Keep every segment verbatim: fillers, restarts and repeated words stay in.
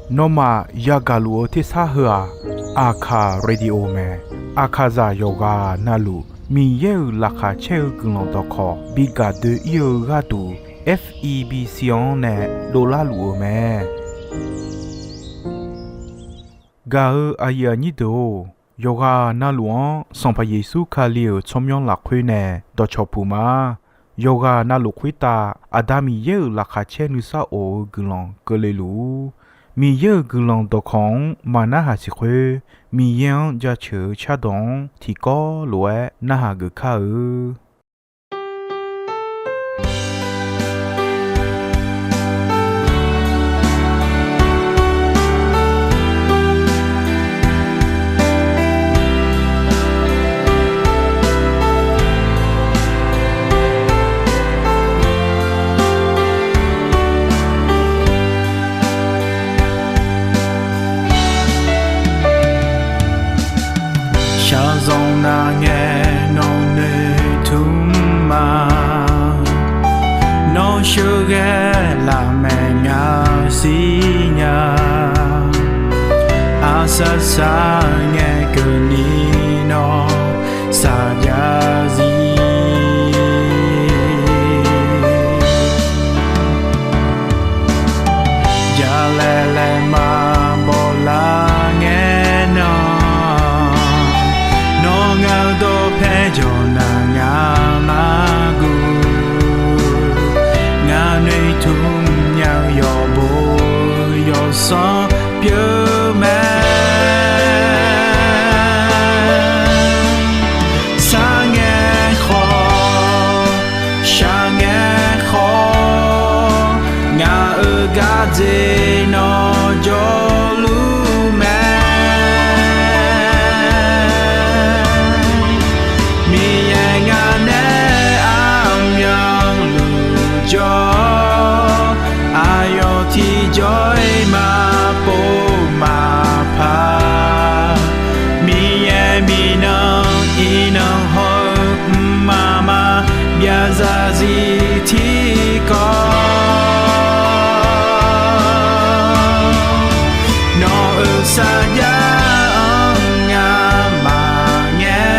Nawmaf yagaq luf-eu tersar heu-aq, Aqkaq Radio mae. Aqkaqzaq yawqghaq navluf Miqyaer-euq laqkhaq caer-eu guiqlanq dawqkawq bi gaq doe-ir-eu gharduq, F E B C-anr nae dovlar luf-eu mae. Gaq-eu aqyuif aqnyir deuq-or, yawqghaq navluf-anr Sanqpaq Yeqsur Kali-euq tsawrmyanr lafkhoer nae dawqcawq puq ma. Yawqghaq navluf khoertav Aqda Miqyaer-euq laqkhaq caer nuisar of-eu guiqlanq keuvle luf-ur. Miqyaer-euq guiqlanq dawqkawq-anr maqnarhaq siq khoer, Miqyaer-anr jaceuq-eu cardawq-anr tiqkawv lof-aer narhaq geuf kar-eu. Shaqzanq nar ngae nawq noeqtmq ma. Nawr sheuqghae lafmaeq ngaq siqnya. Aqsar sar ngae keuvni nawr saqjav zir. Jalaeq laeq maqbaw lar ngae nan, nawr ngaq-eu dawqpae jawq nar ngaq maqguv. Ngaq noeqtmq nya-eu yawqbo yawqsanr pyeuf mae. Sar ngae khawf, shaq ngae khawf, ngaq-euq gardzer nawr jawrluf mae. Miqyaer ngaq nae armyanluf jawr, aqyawf tiqjawr-iq maqpov maqpar. Miqyaer miqnan iqnan hawr-eu mqmaq maqbyav zarzir tiqkawv. Nawq-euq sarjax-anr ngamaf ngae,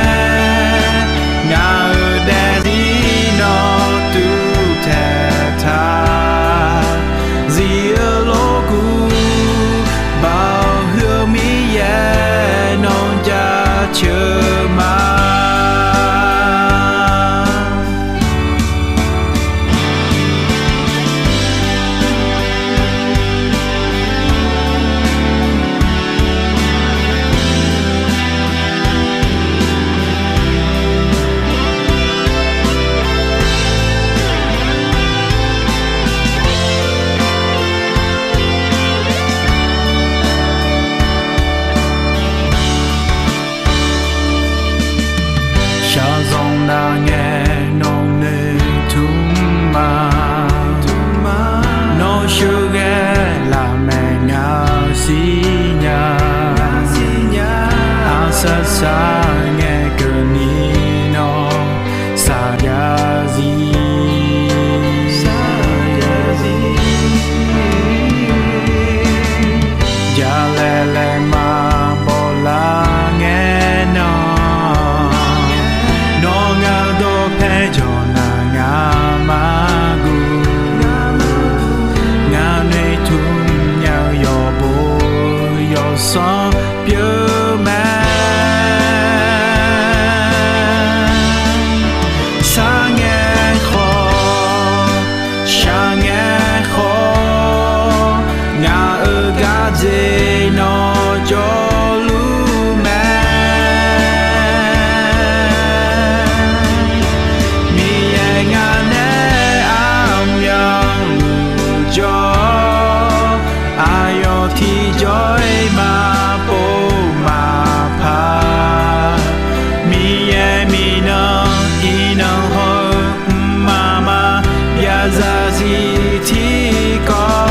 ngaq-euq daefzir nawr tuvtaeq taq. Zif-eu lorkuv, Baoq huiq-eu Miqyaer nawr jaceuq ma. Shaqzanq nar ngae nawq noeqtmq ma. Nawr sheuqghae lafmaeq ngaq siqnya. Aqsar sar ngae keuvni nawr saqjav zir. Jalaeq laeq maqbaw lar ngae nan, nawr ngaq-eu dawqpae jawq nar ngaq maqguv. Ngaq noeqtmq nya-eu yawqbo yawqsanr pyeuf mae. Sar ngae khawf, shaq ngae khawf, ngaq-euq gardzer nawr jawrluf mae. Miqyaer ngaq nae armyanluf jawr, aqyawf tiqjawr-iq maqpov maqpar. Miqyaer miqnan iqnan hawr-eu mqmaq maqbyav zarzir tiqkawv.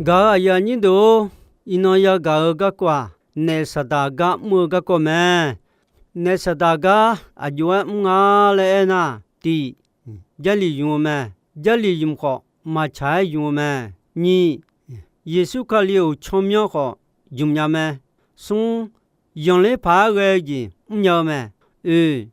Gaq-euq aqyuif aqnyir deuq-or, iqnan yagaq-eu garkawv-aq, naef Saqdaq gar mr-eu garkawv mae. Naef Saqdaq gar aqjox-aer mr nga laer aernar, tiq, Jarlif ymq-eu mae. Jarlif ymq khawf, maqtsaq-aer ymq-eu mae. Nyiq, Yeqsur Kali-euq tsawrmyanr khawf ymq nya mae. Smr, zanqler paq-aer ghae-eu jeq mrnya-eu mae. Oeq,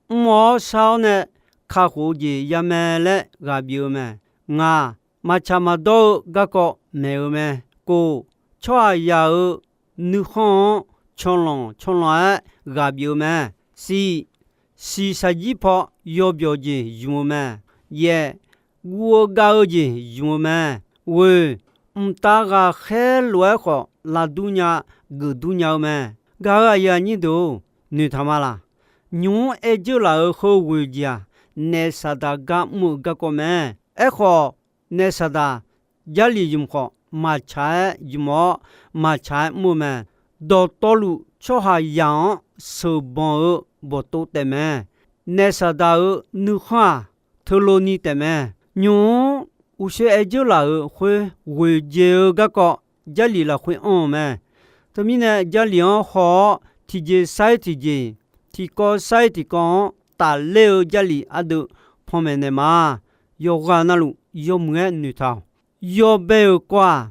mr-awr shar-awr nae kakhof-eu jeq ya mae laer ghaq bif-eu mae. Ngaq, maqtsaq maqdawr-eu garkawv maeq-eu mae. Kof, tsawrhaqzaq-euq nuikhanr-anr canlanq canlanq-aer ghaq bif-eu mae. Shif, shiqshaq jir paw yawbyawq jeq ymq-eu mae. Yaef, guv-eu gav-eu jeq ymq-eu mae. Ghoeq, mqtav ghaqkhaer lof-aer khawf lavdur nya geufdur nya-eu mae. Gaq-euq aqyuif aqnyir deuq-or, noeqtaq ma laq? Nymq-mr aer dzeur laf-euq heu ghoeq jeq-aq, naef Saqdaq gar mr-eu garkawv mae. Aerkhawf, naef Saqdaq Jarlif ymq khawf, maqtsaq-aer ymq-awr, maqtsaq-aer mr-eu mae. Dawqtawvluf tsawrhaqzaq-anr sheuqbanq-eu bawqtov taef mae. Naef Saqdaq-euq nuikhanr-aq, teulof ni taef mae. Nymq-mr uqshoe aer dzeur laf-euq khoer ghoeq jeq-eu garkawv Jarlif lafkhoer anr-eu mae. Teumirnae Jarlif-anr haw-awr, tiqjeq sair tiqjeq, tiqkawv sair tiqkawv-anr tafler-eu Jarlif ardeuv panmaeq naeq ma. Yawqghaq navluf yawmuiq-aer noeqtaq-awq. Yawbae-euq kawv-aq,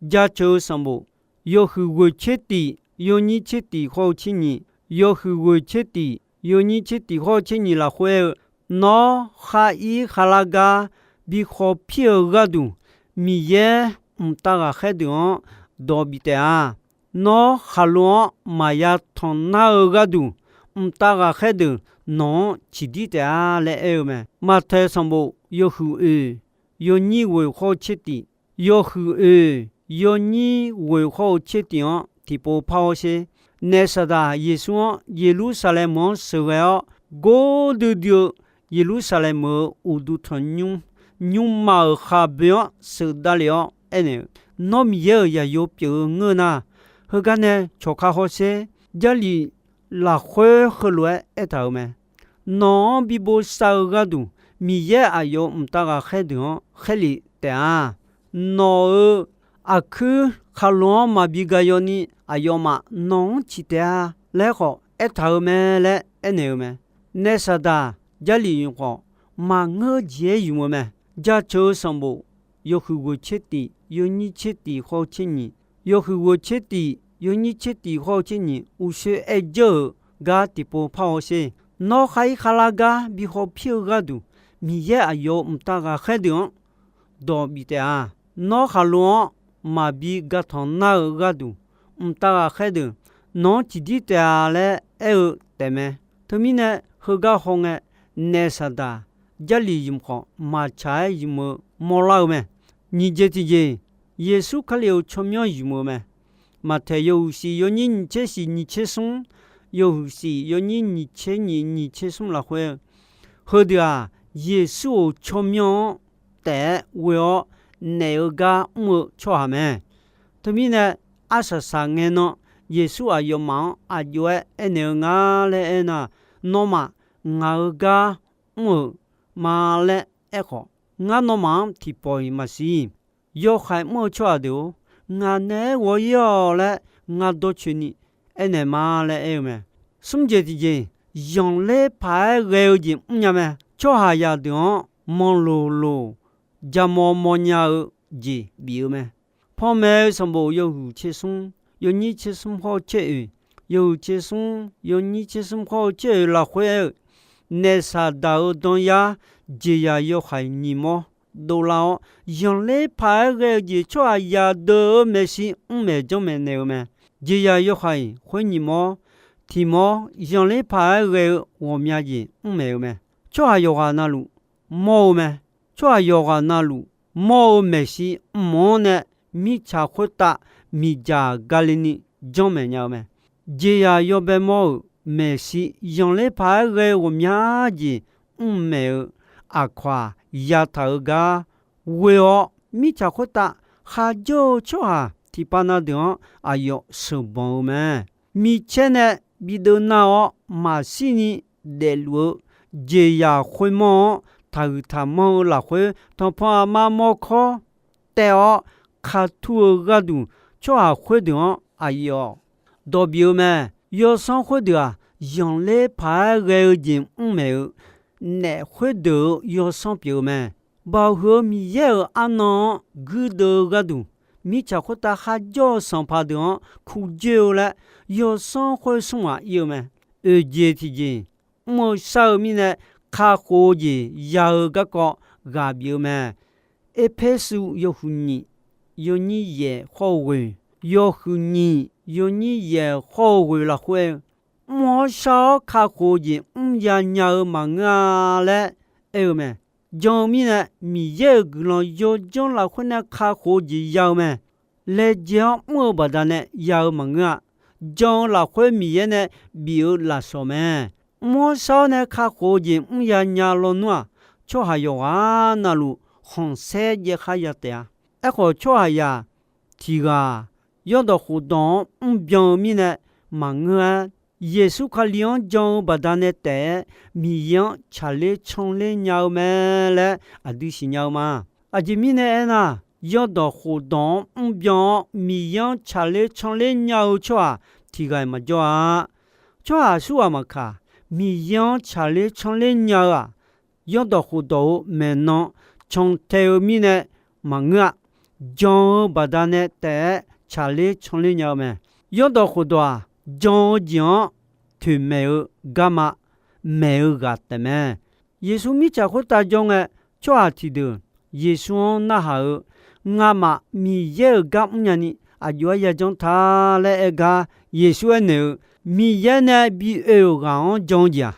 Jaceuq-eu sanqbof, yawhuiq ghoeq tser tif, yawnyir tser tif hawr-eu tser nyiq, yawhuiq ghoeq tser tif, yawnyir tser tif hawr-eu tser nyiq lafkhoer aer-eu, Nawr khar ir kharlar gar bi khawpir-eu gharduq, Miqyaer mqtav ghaqkhaer deuq-anr dawq bif taef-a. Nawr khaqlo-anr maqya tanq nar-eu gharduq, mqtav ghaqkhaer deuq nawq-anr ciqdir taef-a laer aer-eu mae. Maqtaeq sanqbof yawhuiq oeq, yawnyir ghoeq hawr-eu tser tif, yawhuiq oeq, yawnyir ghoeq hawr-eu tser tif-anr tiqpov par hawsher. Naef Saqdaq Yeqsur-anr Yeqlursaqlaeq meuq-anr sheuqghae-awr, gordui dui-eu Yeqlursaqlaeq meuq-euq uqduq tanqnymr, nymrma-euq khaqboe-anr sheuqdav lef-awr aernaeq-eu, Nawr Miqyaer-euq zaqyo pyeuf-eu ngeur nar, heugar nae cawqka hawsher. Jarlif lafkhoer heulof-aer aertaq-euq mae. Nawq-anr bi bosav-eu gharduq, Miqyaer aqyawf-euq mqtav ghaqkhaer deuq-anr khaerlef taef-a. Nawq-euq aqkuir khaqlo-anr maqbi ga yawni, aqyawfmaf nawq-anr ciq taef-a laer khawf aertaq-euq mae laer aernaeq-eu mae. Naef Saqdaq Jarlif ymq khawf, maqngeur jeq-aer ymq-eu mae. Jaceuq-eu sanqbof, yawhuiq ghoeq tser tif, yawnyir tser tif hawr-eu tser nyiq, yawhuiq ghoeq tser tif, yawnyir tser tif hawr-eu tser nyiq, uqshoe aer dzeur-euq gar tiqpov par hawsher. Nawr khar ir kharlar gar bi hawpir-eu gharduq, Miqyaer aqyawf-euq mqtav ghaqkhaer deuq-anr dawq bif taef-a. Nawr khaqlo-anr maqbi ga tanq nar-eu gharduq, mqtav ghaqkhaer deuq nawq-anr ciqdir taef-a laer aer-eu taefmae. Teumirnae heugar hawngae, Naef Saqdaq Jarlif ymq khawf, maqtsaq-aer ymq-eu mawrlar-eu mae. Nyiq jeq tiqjeq, Yeqsur Kali-euq tsawrmyanr ymq-eu mae. Maqtaeq yawhuiq shif yawnyir nyiq tser shif nyiq tser smr, yawhuiq shif yawnyir nyiq tser nyiq nyiq tser smr lafkhoer, heudeuq-aq, Yeqsur-euq tsawrmyanr-anr taef-aer ghoe-awr naef-eu gar mr-eu tsawrhaq mae. Teumirnae, arsaq saq ngae nan Yeqsur aqyawfmaf-anr aqjox-aer aernaeq-eu nga laer aernar, nawmaf ngaq-euq gar mr-euq ma laer aerkhawf, ngar nawmaf-anr tiqpawf-iq maqsiq. Yawhaiq mr-eu tsawrhaq deuq-or, ngaq naeq-aer ghawq-ir-awq laer ngar dawrcoeni aernaeq ma laer aer-eu mae. Smr jeq tiqjeq, zanqler paq-aer ghae-eu jeq mrnya mae. Tsawrhaqzaq deuq-anr manqloq loq, ja mawr mawrnya-eu jeq bif-eu mae. Panmaeq-eu sanqbof yawhuiq tser smr, yawnyir tser smr hawr-eu tser oeq, yawhuiq tser smr, yawnyir tser smr hawr-eu tser oeq lafkhoer aer-eu, Naef Saqdaq-euq danyar jeqzaq yawhaiq nyiq mawr dovlar-awr, zanqler paq-aer ghae-eu jeq tsawrhaqzaq deuq-euq maeqshi mr maeq janrmaeq naeq-eu mae. Jeqzaq yawhaiq khoer nyiq mawr, tiq mawr zanqler paq-aer ghae-eu ghawqmya jeq mr maeq-eu mae. Tsawrhaq yawqghaq navluf mawr-eu mae. Tsawrhaq yawqghaq navluf mawr-eu maeqshi mq-anr nae mirtsaq khoertav miqdzaq gale ni janrmaeq nya-eu mae. Jeqzaq yawbae mawr-euq maeqshi zanqler paq-aer ghae-eu ghawqmya jeq mr maeq-eu aqkawq-aq, yataq-eu gar ghoe-awr mirtsaq khoertav kharjawr-eu tsawrhaq tiqpav na deuq-anr aqyawf sheuqbanq-eu mae. Micaer nae bideuv nar-awr maqshir ni daefluf-eu jeqzaq khoermanr-anr taqhuiq taqmanr-eu lafkhoer, tanqpanq aqma mawrkawr taev-awr ka tur-eu gharduq, tsawrhaq khoerdeuq-anr aqyawf dawq bif-eu mae. Yawsanr khoerdeuq-aq, zanqler paq-aer ghae-eu jeq mr maeq-eu, naef khoerdeuq-euq yawsanr pyeuf-eu mae. Baoq huiq-eu Miqyaer-euq arnan-anr guirdeuv-eu gharduq, mirtsaq khoertav kharjawr-eu sanqpaq deuq-anr kujoer-eu laer, yawsanr khoer smr ghaq ir-eu mae. Oeq jeq tiqjeq, mr-eu shar-eu mirnae kakhof-eu jeq ya-eu garkawv ghaq bif-eu mae. Erpersu yawhuiq nyiq yawnyir yaeq khawr-eu ghoeq, yawhuiq nyiq yawnyir yaeq khawr-eu ghoeq lafkhoer-eu, mr-awr shar-awr kakhof-eu jeq mrya nya-eu maqngeur-a laer aer-eu mae. Jan-eu mirnae Miqyaer-euq guiqlanq yawdzanr lafkhoer nae kakhof-eu jeq ya-eu mae. Laejae-awr mr-eu baqdanae ya-eu maqngeur-a. Jan-eu lafkhoer Miqyaer nae bif-eu lafsawq mae. Mr-awr shar-awr nae kakhof-eu jeq mrya nya lawnmr-aq, tsawrhaq yawqghaq navluf khanqsaer jaev khar ya taef-a. Aerkhawf, tsawrhaqzaq tiq ghaq-aq, yawrdawq khofdawq-anr mrbyan-eu mirnae maqngeur-aer, Yeqsur Kali-anr jan-eu baqdanae taef-aer Miqyaer-anr tsaqler canler nya-eu mae laer aqdui siqnya-eu ma. Aqjeq mirnae aernar, yawrdawq khofdawq-anr mrbyan-awr Miqyaer-anr tsaqler canler nya-eu tsawrhaq tiq ghaq-iq maqjawr-a. Tsawrhaq aqsurghaq maqkaq, Miqyaer-anr tsaqler canler nya-eu-aq, yawrdawq khofdawq-euq maeqnan cantae-eu mirnae maqngeur-a. Jan-eu baqdanae taef-aer tsaqler canler nya-eu mae. Yawrdawq khofdawq-aq, jan-eu jeq-anr toeqmaeq-eu garma maeq-eu ghaq taefmae. Yeqsur mirtsaq khoertav jawr ngae, tsawrhaq tiqdeuq Yeqsur-anr narhaq-eu, Ngamaf Miqyaer-euq gar mrnya ni aqjox-aer yajanr ta laer aer gar, Yeqsur aernaeq-eu, Miqyaer nae bi oe-euq ghaq-anr jan-eu jeq-aq,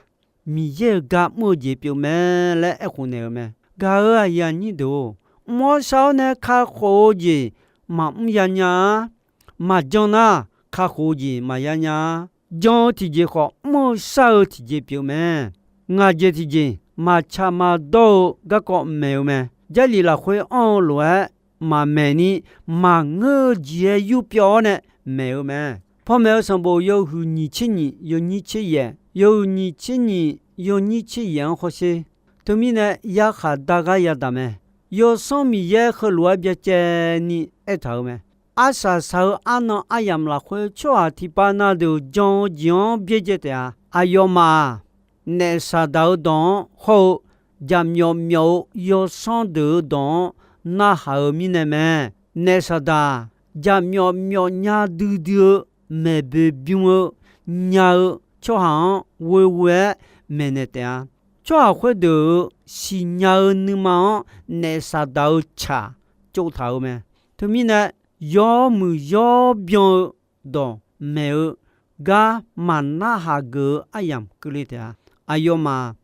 Miqyaer-euq gar mr-eu jeq pyeufmae laer aerkhof naeq-eu mae. Gaq-euq aqyuif aqnyir deuq-or, mr-awr shar-awr nae kakhof-eu jeq maqmr ya nya-a. Maqjan nar, kakhof-eu jeq maqya nya-a. Jan-eu tiqjeq khawf, mr-eu shar-eu tiqjeq pyeufmae. Ngaq jeq tiqjeq, maqtsaq maqdawr-eu garkawv maeq-eu mae. Jarlif lafkhoer anr-eu lof-aer maqmaeq ni, maqngeur-eu jeq-aer yurpyawv-awr nae maeq-eu mae. Pawmaeq-eu sanqbof yawhuiq nyiq tser nyiq yawnyir tser yaeq, yawhuiq nyiq tser nyiq yawnyir tser yaeq-anr hawsher. Teumirnae yarkhaq dar gar yadaq mae. Yawsanr Miqyaer heulof-aer byacaevni aertaq-euq mae. Arsaq saq-eu arnan aryamq lafkhoer tsawrhaq tiqpav na deuq jan-eu jeq-anr byaerdzae taef-a. Aqyawfmaf-aq, naef Saqdaq-eu dawq-anr hawr-eu, jaqmyawf myawf-eu yawsanr deuq-eu dawq-anr narhaq-eu mirnae mae. Naef Saqdaq-aq, jaqmyawf myawf nya duidui-eu, maeqboeq bym-eu, nya-eu tsawrhaq-anr ghoeghoe-aer maeqnaeq taef-a. Tsawrhaq khoerdeuq-euq siqnya-eu nuima-anr naef Saqdaq-eu tsaq tsovtaq-euq mae. Teumirnae, yawmuiq yawbyan-eu dawq maeq-eu gar maqnarhaq geuf-eu aryamq keuvle taef-a. Aqyawfmaf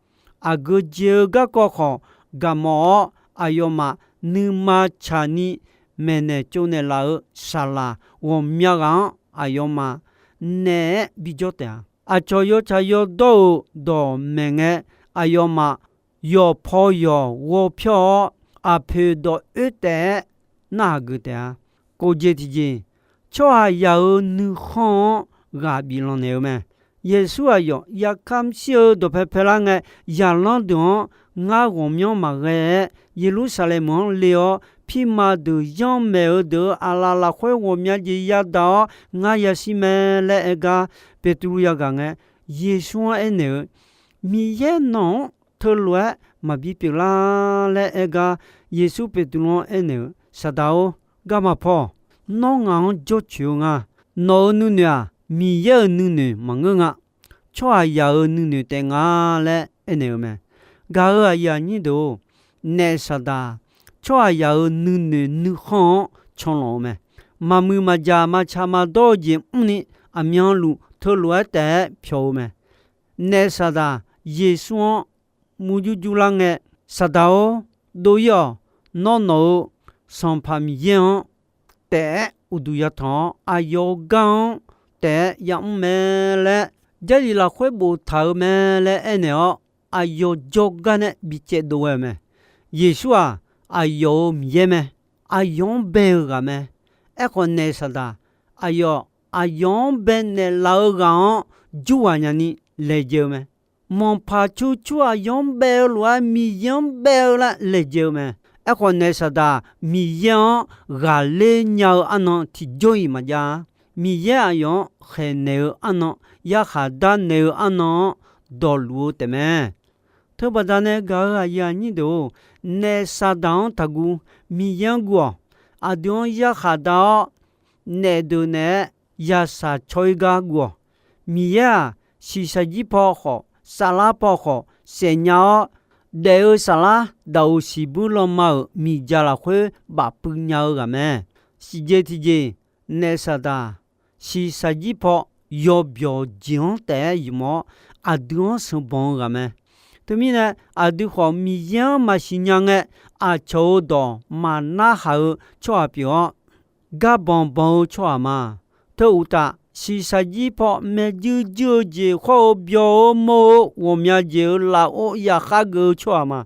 aqgeu jeq-eu garkawv khawf gaqmawf-awr, aqyawfmaf nuima tsaqni maeqnaeq tsovnaeq laf-euq saqlaq ghawqmya ghaq-anr aqyawfmaf naeq-aer bijawr taef-a. Aqcawq yawtsaq yawdawr-euq dawq maeq ngae, aqyawfmaf yawqpaw yawq ghawpyawr-awr, aqpoeq dawq oer taef-aer narhaq geuf taef-a. Kof jeq tiqjeq, tsawrhaqzaq-euq nuikhanr-anr ghaq biflanq naeq-eu mae. Yeqsur aqyawf yakamr shir-eu dawqpae paelar ngae, zaqlanr deuq-anr ngar ghawqmyanr maqghae-aer, Yeqlursaqlaeq meuq-anr le-awr, pirma deuq yanrmaeq-eu deuq-euq aqlaf lafkhoer ghawqmya jeq yadaq-awr ngar yashir mae laer aer gar, Beqtuvluv yagaq ngae, Yeqsur-anr aernaeq-eu, Miqyaer nawq-anr teulof-aer maqbi pyeuflar laer aer gar, Yeqsur Beqtuvluv-anr aernaeq-eu, Saqdaq-or, garma paw. Nawr ngaq-anr jawrcoeq-eu nga. Nawq-euq nuinoeq-aq, Miqyaer-euq nuinoeq maqngeur nga. Tsawrhaqzaq-euq nuinoeq taef nga laer aernaeq-eu mae. Gaq-euq aqyuif aqnyir deuq-or, naef Saqdaq tsawrhaqzaq-euq nuinoeq nuikhanr-anr canlanq-eu mae. Maqmuiq maqjaq maqtsaq maqdawr-eu jeq mrni, aqmyanluf teulof-aer taef-aer pyawq-eu mae. Naef Saqdaq Yeqsur-anr murjur jurlar ngae, Saqdaq-or, dov-ir-awq. Nawr nawq-euq Sanqpaq Miqyaer-anr taef-aer uqduq yatanq-awr, aqyawf-euq gar-anr taef-aer yamr mae laer Jarlif lafkhoer boftaq-euq mae laer aernaeq-awr, aqyawf jawrgar nae bicaev dov ghae-euq mae. Yeqsur-aq, aqyawf-euq Miqyaer mae. Aqyawf-anr bae-eu ghaq mae. Aerkhawf, naef Saqdaq aqyawf, aqyawf-anr bae naeqlaf-eu ghaq-anr jur ghaq nyani laejae-eu mae. Manqpaq cur cur aqyawf-anr bae-eu lof-aer Miqyaer-anr bae-eu laer laejae-eu mae. Aerkhawf, naef Saqdaq Miqyaer-anr ghaqler nya-eu arnan tiqjawr-iq maqjav-a. Miqyaer aqyawf-anr khaeqnaeq-eu arnan, yarkhaq darnaeq-eu arnan-anr dawqluf-eu taefmae. Teubaqda nae gaq-euq aqyuif aqnyir deuq-or, naef Saqdaq-anr taqguv, Miqyaer-anr guv-awq. Aqdui-anr yarkhaq dar-awr, naef deuq naeq-aer yashaq caw-ir gar guv-awq. Miqyaer-aq, shiqshaq jir paw khawf, saflar paw khawf saefnya-awr, daef-eu saflar daqoq siqbuir lanma-euq miqdzaq lafkhoer bafpuiv nya-eu ghaq mae. Siqjeq tiqjeq, naef Saqdaq shiqshaq jir paw yawbyawq jeq-anr taef-aer ymq-awr, aqdui-anr sanqbanq-eu ghaq mae. Teumirnae, aqdui khawf Miqyaer-anr maqsiq nya ngae, aqcawq-euq dawq maqnarhaq-eu tsawrhaq pyeuf-awr, garbanq banq-eu tsawrhaq ma. Teu uqtaf, shiqshaq jir paw maeqjuir juir-eu jeq khawr-eu byawq-eu mawr-eu ghawqmya jeq-euq lafov yaqkhar geuf-eu tsawrhaq ma.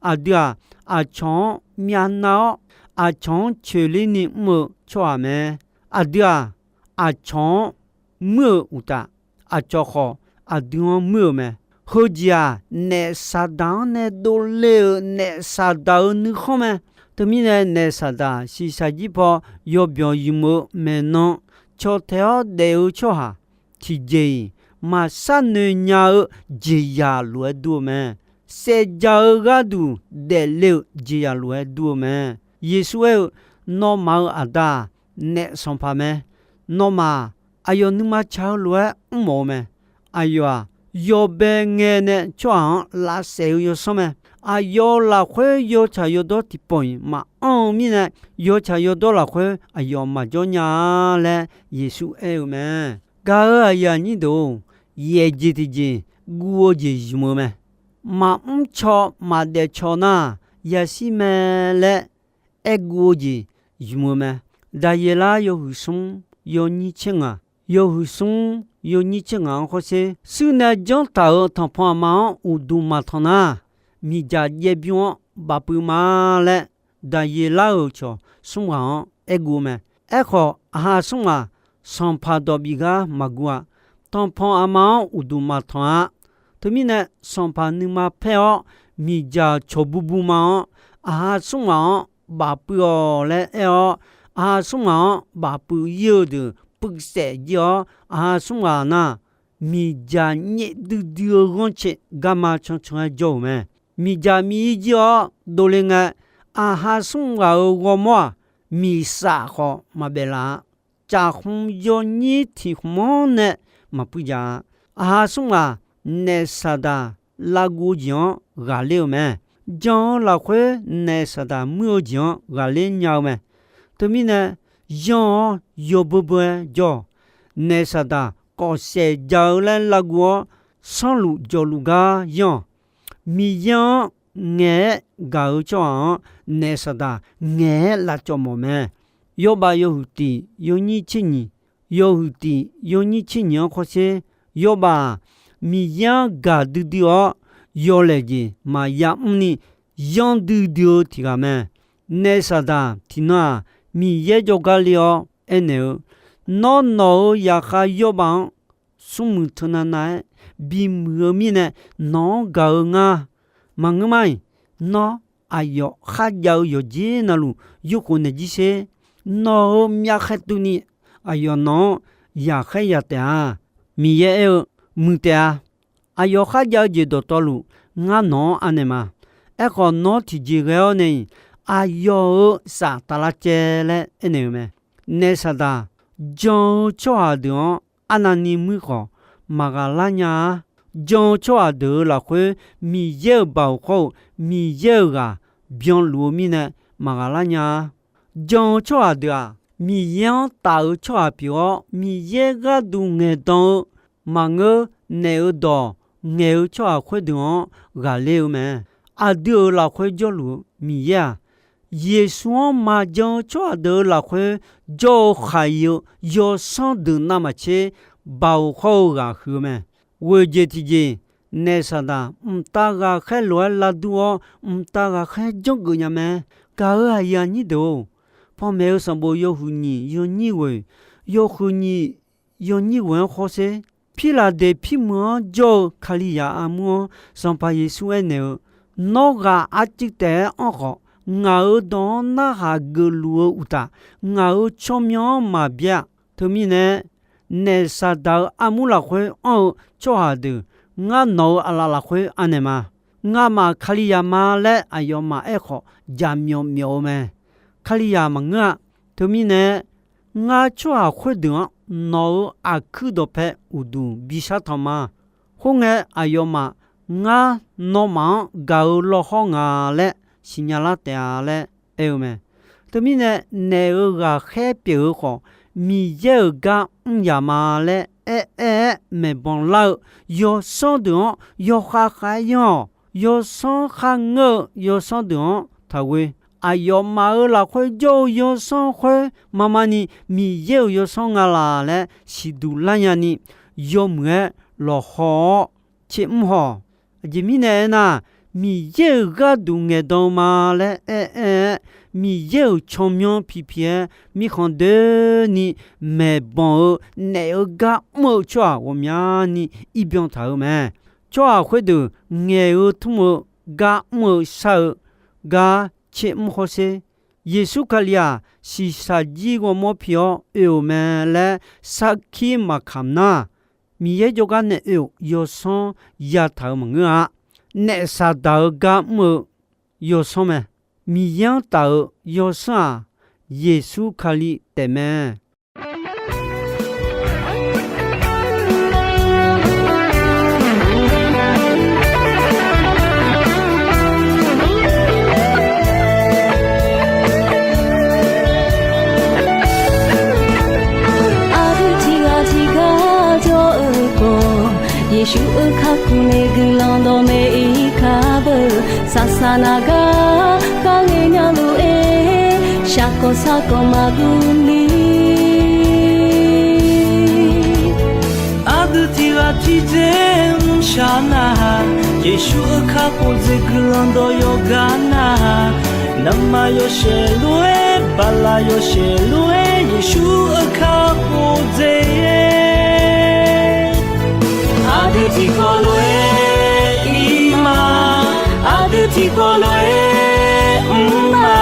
Aqdui-aq, aqcawq-anr myavnav-awr, aqcawq-anr coeqler ni mr-eu tsawrhaq mae. Aqdui-aq, aqcawq-anr muir-euq uqtaf, aqcawq khawf aqdui-anr muir-euq mae. Heujeq-aq, naef Saqdaq-anr nae dovle-euq naef Saqdaq-euq nuikhanr mae. Teumirnae, naef Saqdaq shiqshaq jir paw yawbyawq ymq-eu maeqnan caw tae-awr daef-eu tsawrhaq tiqjeq-iq maqshar noeq nya-eu jeqzaq lof-aer dur-eu mae. Saevdzaq-eu gharduq daefle-euq jeqzaq lof-aer dur-eu mae. Yeqsur aer-eu, Nawmaf-euq Aqda-aq, naef sanqpaq mae. Nawmaf-aq, aqyawf nuima tsaq-eu lof-aer mrmawf-eu mae. Aqyawf-aq, yawbae ngae nae tsawrhaq-anr lavsaef-eu yawsanr mae. Aqyawf-euq lafkhoer yawtsaq yawdawr tiqpawf-iq maqanr-eu mirnae, yawtsaq yawdawr lafkhoer aqyawf maqjawr nya-a laer Yeqsur aer-eu mae. Gaq-euq aqyuif aqnyir deuq-or, yaef jeq tiqjeq guv-eu jeq ymq-eu mae. Maqmr caw maqdaef caw nar, yashir mae laer aerguv-eu jeq ymq-eu mae. Daqyeqlar yawhuiq smr yawnyir tser ngaq, yawhuiq smr yawnyir tser ngaq-anr hawsher, shuir nae janr taq-euq tanqpanq aqma-anr uqduq maqtanq nar, miqdzaq jaev bymr-anr bafpuiv ma laer, Daqyeqlar-euq cawq smr ghaq-anr aerguv-eu mae. Aerkhawf, aqha smr ghaq sanqpaq dawq bif gar maqguv-a. Tanqpanq aqma-anr uqduq maqtanq-a. Teumirnae, sanqpaq nuima paer-awr, miqdzaq cawq bubu ma-anr, aqha smr ghaq-anr bafpuiv-awq laer aer-awr, aqha smr ghaq-anr bafpuiv ir-eu deuq puivsaef jir-awr, aqha smr ghaq nar, miqdzaq nyaef duidui-eu ghanrcae garma cancan-aer jawr-euq mae. Miqdzaq miq ir jir-awr dovle ngae, aqha smr ghaq-euq ghawrmawr-aq, miqsaf khawf maqbaef laf-a. Caqkhmq yawnyir tiq khmq-anr nae maqpuiv dzaq-a. Aqha smr ghaq naef Saqdaq lavguv-eu jeq-anr ghaqler-eu mae. Jan-eu lafkhoer naef Saqdaq muir-eu jeq-anr ghaqler nya-eu mae. Teumirnae, yanr-awr yawbeu beu-aer jawr-awq. Naef Saqdaq kawfsaef ja-eu laer lavguv-awr, sanrluf jawfluf gar yanr-awq. Miqyaer-anr ngaeq-aer gaq-eu tsawrhaq-anr naef Saqdaq ngaeq-aer lavcawv mawf mae. Yawrbav yawhuiq tiq yawnyir tser nyiq, yawhuiq tiq yawnyir tser nyiq-anr khawrsher. Yawrbav-aq, Miqyaer-anr gaq duidui-awr, yawlaeq jeq maqya mrni yanr duidui-eu tiq ghaq mae. Naef Saqdaq tiqnan-aq, Miqyaer jawrgar le-awr aernaeq-eu, Nawr, nawq-euq zaqkhav yawrbav-anr smrmuiq teunav nav-aer bimuiq-eu mirnae nawq-anr gaq-eu ngar. Maqngeur mar-iq, nawr aqyawf kharjav-eu yawqjeq navluf yurkhof naeq jir sher. Nawq-euq myavkhaeq tuvni aqyawf nawq-anr yaqkhaer ya taef-a. Miqyaer aer-eu, Muiq taef-a. Aqyawf kharjav-eu jeq dawqtawvluf ngar nawq-anr anaeq ma. Aerkhawf, nawr tiqjeq ghae-awr nae-iq, aqyawf-euq saf taf lar caev laer aernaeq-eu mae. Naef Saqdaq jan-eu tsawrhaq deuq-anr arnavni muir khawf, maqghaq lar nya-a. Jan-eu tsawrhaq deuq-euq lafkhoer Miqyaer-euq baoq khawr-eu Miqyaer-euq ghaq byanluf-eu mirnae maqghaq lar nya-a. Jan-eu tsawrhaq deuq-aq, Miqyaer-anr taf-eu tsawrhaq pyeuf-awr, Miqyaer gharduq ngaeqdan-eu maqngeur, naef-euq dawq ngaeq-eu tsawrhaq khoerdeuq-anr ghaqler-eu mae. Aqdui-euq lafkhoer jawrluf-eu Miqyaer-aq, Yeqsur-anr maqjan-eu tsawrhaq deuq-euq lafkhoer jawr-eu khaq-iq-eu yawsanr deuq navmaqtser baoq khawr-eu ghaq huiq-eu mae. Ghoeq jeq tiqjeq, naef Saqdaq mqtav ghaqkhaer lof-aer lavdur-awr, mqtav ghaqkhaer janrgeuf nya mae. Gaq-euq aqyuif aqnyir deuq-or, panmaeq-eu sanqbof yawhuiq nyiq yawnyir ghoeq, yawhuiq nyiq yawnyir ghoeq-anr khawrsher. Pirlaqdeq pirmuiq-anr jawr-eu Kalizaq armur-anr Sanqpaq Yeqsur aernaeq-eu, Nawr ghaq arcuiv taef-aer anr khawf, ngaq-euq dawq-anr narhaq geufluf-eu uqtaf, ngaq-euq tsawrmyanr-anr maqbyav-a. Teumirnae, naef Saqdaq-euq armur lafkhoer anr-eu tsawrhaq deuq, ngar nawq-euq aqlaf lafkhoer anaeq ma. Ngamaf Kalizaq ma laer aqyawfmaf aerkhawf, jaqmyawf myawf-eu mae. Kalizaq maqngeur-a. Teumirnae, ngar tsawrhaq khoerdeuq-anr nawq-euq aqkuir dawqpae uqduq bishar tanq ma. Khoerngae, aqyawfmaf ngar nawmaf-anr gaq-eu lawhawr nga laer siqnya lar taef-a laer aer-eu mae. Teumirnae, naef-euq ghaqkhaer pyeuf-eu khawf, Miqyaer-euq gar mr yaq ma laer aer-aer-aer maeqbanq lar-eu yawsanr deuq-anr yawkhav khav-aer yanr-awq. Yawsanr kharngeur-eu yawsanr deuq-anr taqghoe. Aqyawfmaf-euq lafkhoer jawr-eu yawsanr khoer mamani Miqyaer-euq yawsanr nga laq laer siqduq lar nyani, yawmuiq-aer lawqhaw-awr tser mr haw-awq. Aqjeq mirnae aernar, Miqyaer-euq gharduq ngaeqdan-eu ma laer aer-aer-aer, Miqyaer-euq tsawrmyanr pipi-aer mirkhanq doeni maeqbanq-eu naef-euq gar mr-eu tsawrhaq ghawqmyani irbyan taq-euq mae. Tsawrhaq khoerdeuq ngaeq-eu tmr-eu gar mr-eu shar-eu gar tser mr hawsher. Yeqsur Kali-aq, shiqshaq jir ghawrmawr pi-awr oe-euq mae laer sarkir maqkamq nar, Miqyaer jawrgar nae oe-euq yawsanr yataq-euq maqngeur-a. Naef Saqdaq-euq gar mr-eu yawsanr mae. Miqyaer-anr taf-euq yawsanr-aq, Yeqsur Kali taef mae. Aqdui tiqghaq tiqgar jawr-eu khawf, Yeqsur-euq kakhof nae guiqlanq dawqmaeq-ir kar beu. Saqsaq naq gar kharghae nya lof-aer, shaqkawq sarkawq maqguv ni. Aqdui tiqghaq tiqdzer mrshaq nar-aq, Yeqsur-euq kakhof dzaeq guiqlanq dawq yawqgar nar-aq, navmaqyawshaef lof-aer, baqlaqyawshaef lof-aer, Yeqsur-euq kakhof dzaeq. Aqdui tiqkawv lof-aer ir ma, aqdui tiqkawv lof-aer mr ma.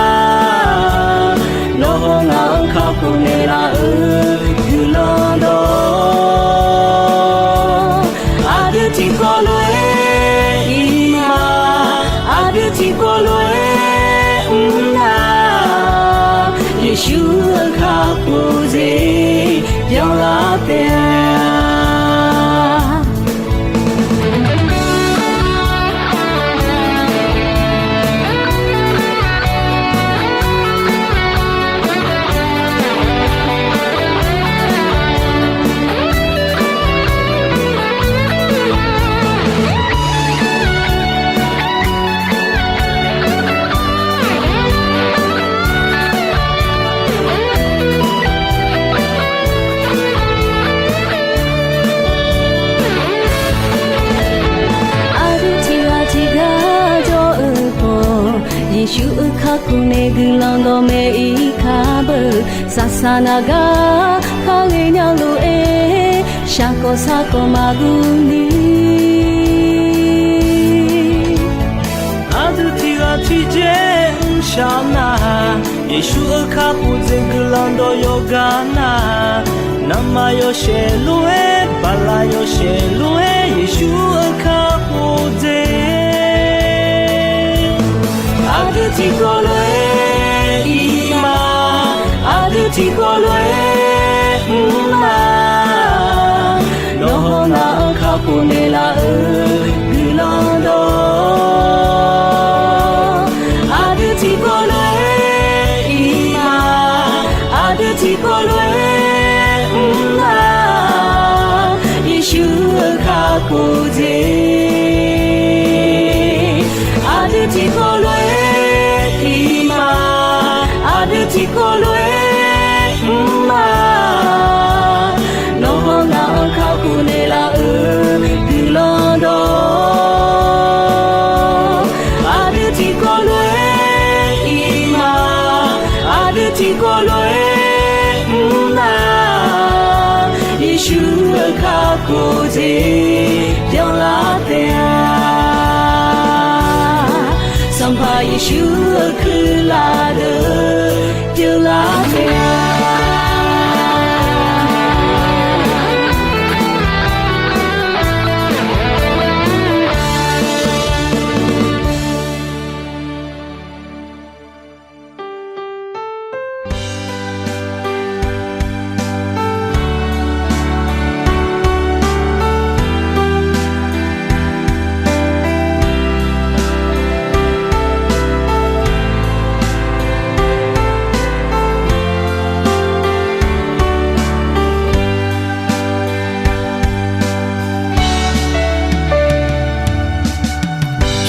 Nawr haw ngaq-anr kakhof naeqlaf-euq guiqlanq dawq. Aqdui tiqkawv lof-aer ir ma, aqdui tiqkawv lof-aer mr na. Yeqsur-euq kakhof dzaeq byanlar taef-a. Aqdui tiqghaq tiqgar jawr-eu khawf, Yeqsur-euq kakhof nae guiqlanq dawqmaeq-ir kar beu. Saqsaq naq gar kharghae nya lof-aer, shaqkawq sarkawq maqguv ni. Aqdui tiqghaq tiqdzer mrshaq nar-aq, Yeqsur-euq kakhof dzaeq guiqlanq dawq yawqgar nar-aq, navmaqyawshaef lof-aer, baqlaqyawshaef lof-aer, Yeqsur-euq kakhof dzaeq. Aqdui tiqkawv lof-aer ir ma, aqdui tiqkawv lof-aer mr ma. Nawr haw ngaq-anr kakhof naeqlaf-euq guiqlanq dawq. Aqdui tiqkawv lof-aer ir ma, aqdui tiqkawv lof-aer mr ma. Yeqsur-euq kakhof dzaeq. Aqdui tiqkawv lof-aer ir ma, aqdui tiqkawv lof-aer mr ma. Nawr haw ngaq-anr kakhof naeqlaf-euq guiqlanq dawq. Aqdui tiqkawv lof-aer ir ma, aqdui tiqkawv lof-aer mr ma. Yeqsur-euq kakhof dzaeq byanlar taef-a. Sanqpaq Yeqsur-euq kuirlar deuq pyeuflar taef-a.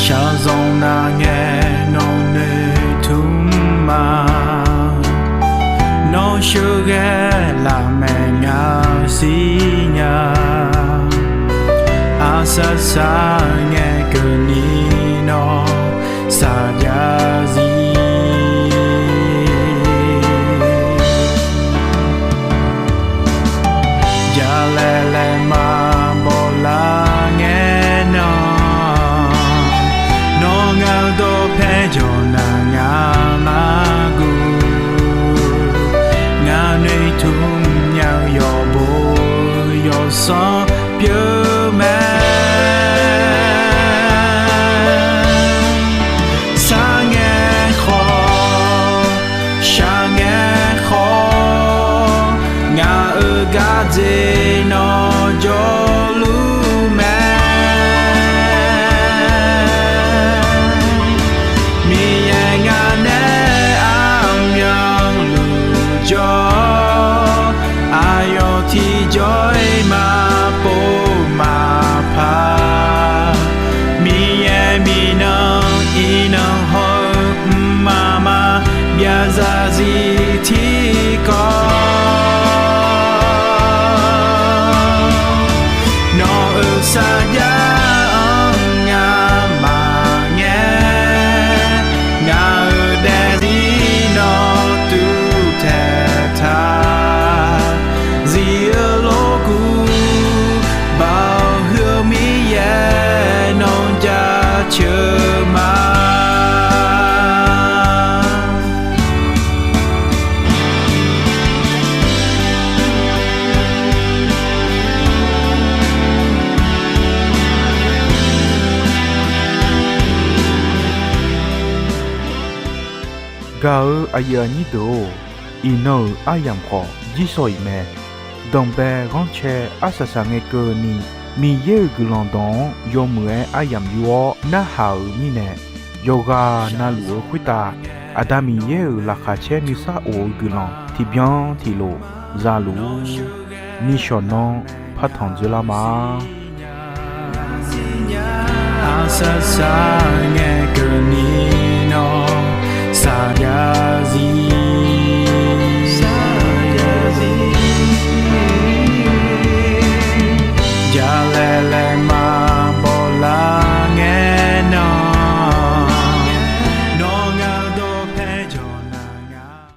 Shaqzanq nar ngae nawq noeqtmq ma. Nawr sheuqghae lafmaeq ngaq-eu sir nya. Arsaq saq ngae keuvni nawr saqjav zir. Jalaeq laeqma bawlar ngae nan, nawr ngaq-eu dawqpae jawq nar ngaq nar guv. Ngaq noeqtmq nya-eu yawqbo yawsanr pyeuf mae. Sar ngae khawf, shaq ngae khawf, ngaq-euq gardzer nawr jawrluf mae. Miqyaer ngaq nae aqmyanluf jawr-awr, aqyawf tiqjawr-iq maqpov maqpar. Miqyaer miqnan iqnan haw-eu mqmaq maqbyav zarzir tiqkawv. Nawq-euq sarjax-anr ngamaf ngae, ngaq-euq daefzir nawr tuvtaeq taq. Zif-eu lorkuv, Baoq huiq-eu Miqyaer nawq jaceuq ma. Gaq-eu aqyuif aqnyir deuq-or, iqnan-euq aryamq khawf jirsawq-iq mae. Danqbae ghanrcae arsaq saqngae keuvni, Miqyaer-euq guiqlanq dawq-anr yawmuiq-aer aryamq yur-awr narhaq-euq mirnae, yawqghaq navluf-eu khoertav Aqda Miqyaer-euq laqkhaq caer nuisar of-eu guiqlanq tiqbyan tiqlof za luf-ur. Nishawq nanr partanq dzoerlar ma. Arsaq saqngae